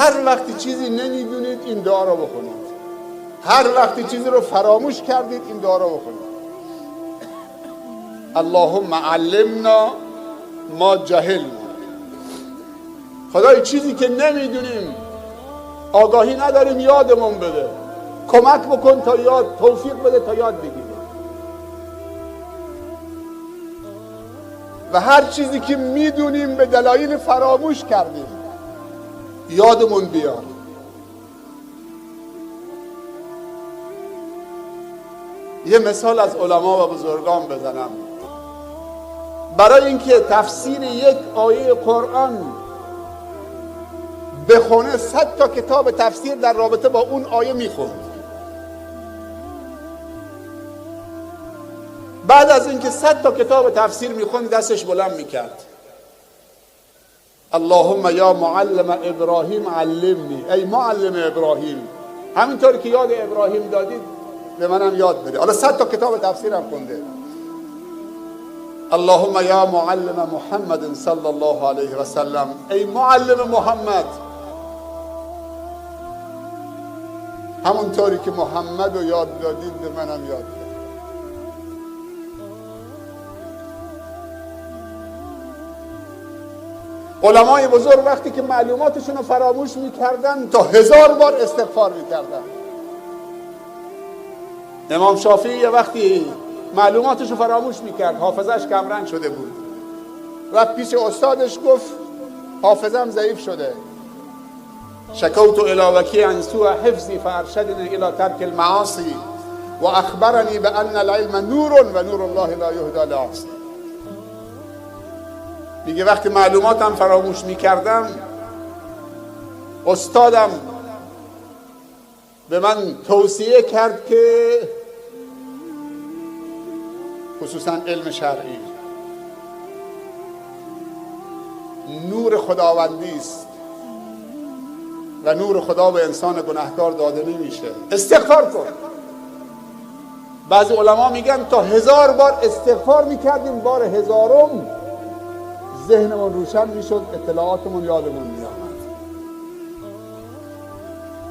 هر وقتی چیزی نمیدونید این دعا رو بخونید، هر وقتی چیزی رو فراموش کردید این دعا رو بخونید. اللهم علمنا ما جهلنا. خدای چیزی که نمیدونیم، آگاهی نداریم، یادمون بده، کمک بکن تا یاد، توفیق بده تا یاد بگیریم. و هر چیزی که میدونیم به دلایل فراموش کردیم یادمون بیار. یه مثال از علما و بزرگان بزنم. برای اینکه تفسیر یک آیه قرآن بخونه 100 تا کتاب تفسیر در رابطه با اون آیه میخوند. بعد از اینکه 100 تا کتاب تفسیر میخوند دستش بلند میکرد، اللهم یا معلم ابراهیم علمنی، ای معلم ابراهیم، همینطور که یاد ابراهیم دادید به منم یاد بده. حالا 100 تا کتاب تفسیرم خونده. اللهم یا معلم محمد صلی الله علیه و سلم، ای معلم محمد، همونطوری که محمد رو یاد دادید به منم یاد بده. علمای بزرگ وقتی که معلوماتشون رو فراموش میکردن تا 1000 بار استغفار میکردن. امام شافعی یه وقتی معلوماتش رو فراموش میکرد، حافظش کمرنگ شده بود، رفت پیش استادش گفت حافظم ضعیف شده. شکوت الی وکیع عن سوء حفظی فارشدنی الی ترک المعاصی و اخبرنی بان العلم نور و نور الله لا یهدی لعاصی. میگه وقتی معلوماتم فراموش میکردم استادم به من توصیه کرد که خصوصا علم شرعی نور خداوندی است و نور خدا به انسان گناهکار داده نمیشه، استغفار کن. بعضی علما میگن تا 1000 بار استغفار میکردیم، بار 1000م ذهنمون روشن میشد، اطلاعاتمون یادمون میآمد.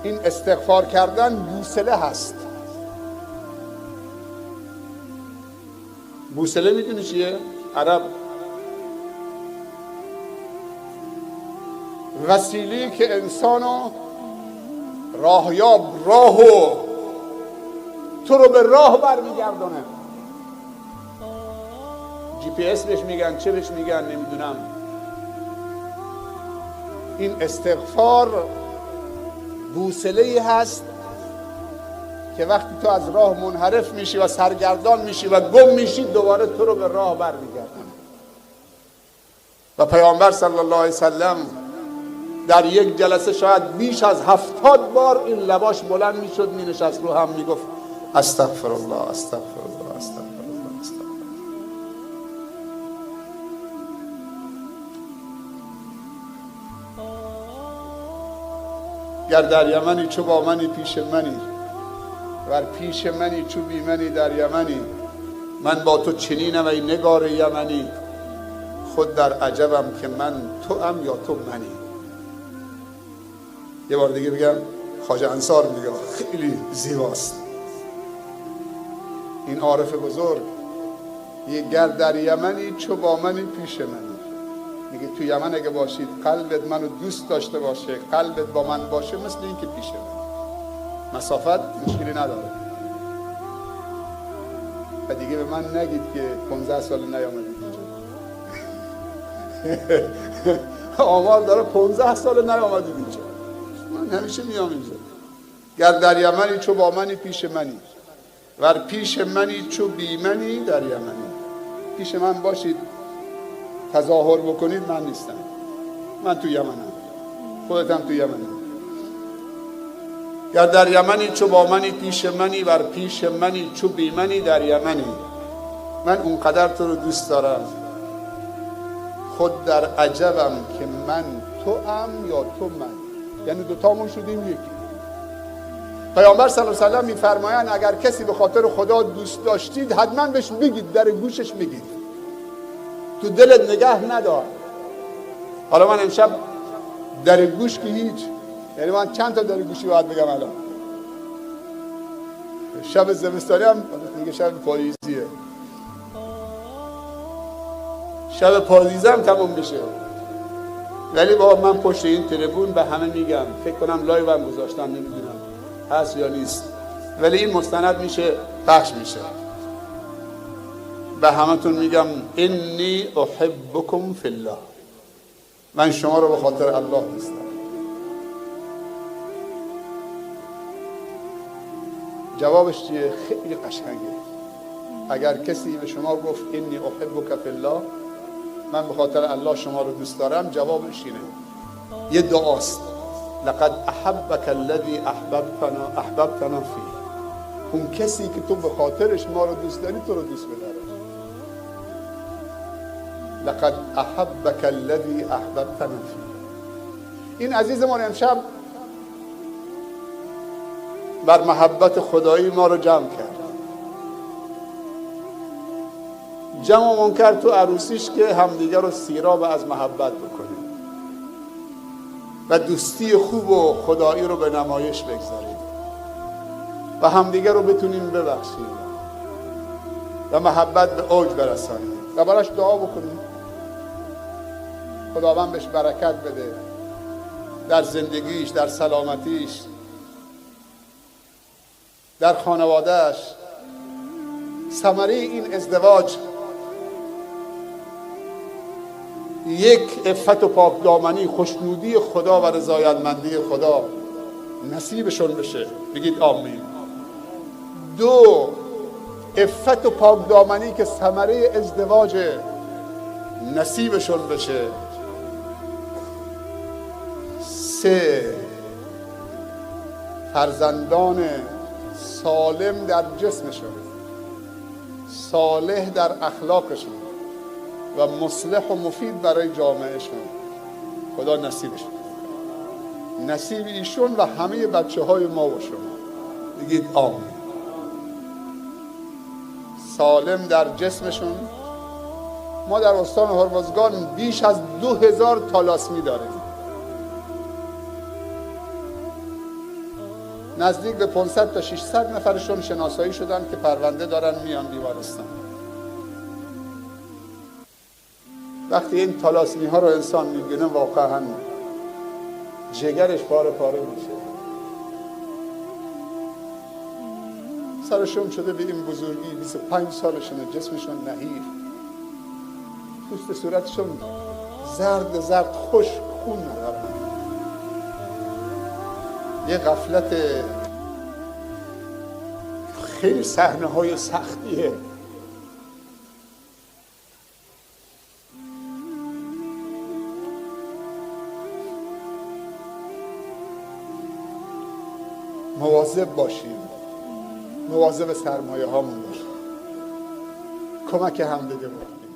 این استغفار کردن بوسله هست. بوسله میدونی چیه؟ عرب وسیله که انسانو راهیاب، راهو تو رو به راه برمیگردانه. جی پی اس بهش میگن، چه بهش میگن نمیدونم. این استغفار بوسله‌ای هست که وقتی تو از راه منحرف میشی و سرگردان میشی و گم میشی، دوباره تو رو به راه برمیگردانه. و پیامبر صلی الله علیه وسلم در یک جلسه شاید بیش از 70 بار این لباش بلند میشد، مینشست رو هم میگفت استغفر الله، استغفر الله، استغفر الله، استغفر الله. گر در یمنی چو با منی پیش منی، ور پیش منی چو بی منی در یمنی، من با تو چنینم ای نگار یمنی، خود در عجبم که من تو ام یا تو منی. یه بار دیگه بگم، خواجه انصار میگه خیلی زیباست این عارف بزرگ. یه گر در یمنی چو با منی پیش منی، میگه تو یمن اگه باشید قلبت منو دوست داشته باشه، قلبت با من باشه، مثل این که پیش من، مسافت مشکلی نداره. و دیگه به من نگید که 15 سال نیامدید اینجا. آمار داره 15 سال نیامدید اینجا. من همیشه میام اینجا. گر در یمنی چو با منی پیش منی، ور پیش منی چو بی منی در یمنی. پیش من باشید تظاهر بکنید من نیستم، من تو یمنم، خودت هم تو یمنی. گر در یمنی چو با منی پیش منی، ور پیش منی چو بی منی در یمنی. من اونقدر تو رو دوست دارم، خود در عجبم که من تو ام یا تو من، یعنی دوتامون شدیم یکی. پیامبر صلی الله علیه و سلم میفرمایند اگر کسی به خاطر خدا دوست داشتید حتما بهش بگید، در گوشش بگید، تو دلت نگه ندار. حالا من امشب در گوش که هیچ، یعنی من چند تا داری گوشی باید بگم الان. شب زمستانی هم دیگه شب پاییزیه، شب پاییزه هم تموم میشه. ولی بابا من پشت این تلفن به همه میگم، فکر کنم live هم گذاشتم، نمیدونم هست یا نیست، ولی این مستند میشه، پخش میشه. به همتون میگم انی احبکم فی الله، من شما رو به خاطر الله دوست دارم. جوابش چیه؟ خیلی قشنگه. اگر کسی به شما گفت انی احبک فی الله، من به خاطر الله شما رو دوست دارم، جوابش اینه، یه دعاست: لقد احبک الذی احببتنا فیه. اون کسی که تو به خاطرش ما رو دوست داری، تو رو دوست بداره. لقد احبک الذی احببتنا فیه. این عزیزمان امشب بر محبت خدایی ما رو جمع کرد، جمع کرد تو عروسیش که همدیگه رو سیراب از محبت بکنیم و دوستی خوب و خدایی رو به نمایش بگذاریم و همدیگه رو بتونیم ببخشیم و محبت به اوج برسانیم و براش دعا بکنیم خداوند بهش برکت بده در زندگیش، در سلامتیش، در خانوادهش. ثمره این ازدواج یک عفت و پاک دامنی، خوشنودی خدا و رضایتمندی خدا نصیبشون بشه، بگید آمین. دو، عفت و پاک دامنی که ثمره ازدواج نصیبشون بشه. سه، فرزندان سالم در جسمشون، صالح در اخلاقشون و مصلح و مفید برای جامعهشون خدا نصیبشون، نصیب ایشون و همه بچه های ما و شما. بگید آمین. سالم در جسمشون. ما در استان هرمزگان بیش از 2000 تالاسمی داریم، نزدیک به 500 تا 600 نفرشون شناسایی شدن که پرونده دارن میان بیمارستان. وقتی این تالاسمی ها رو انسان میبینه واقعا جگرش پاره پاره میشه. سرشون شده به این بزرگی، 25 سالشونه، جسمشون نحیف، پوست صورتشون زرد زرد، خشک، خون ندارن. یه غفلت، خیلی صحنه های سختیه. مواظب باشیم، مواظب سرمایه هامون باشیم، کمک هم دیگه بکنیم.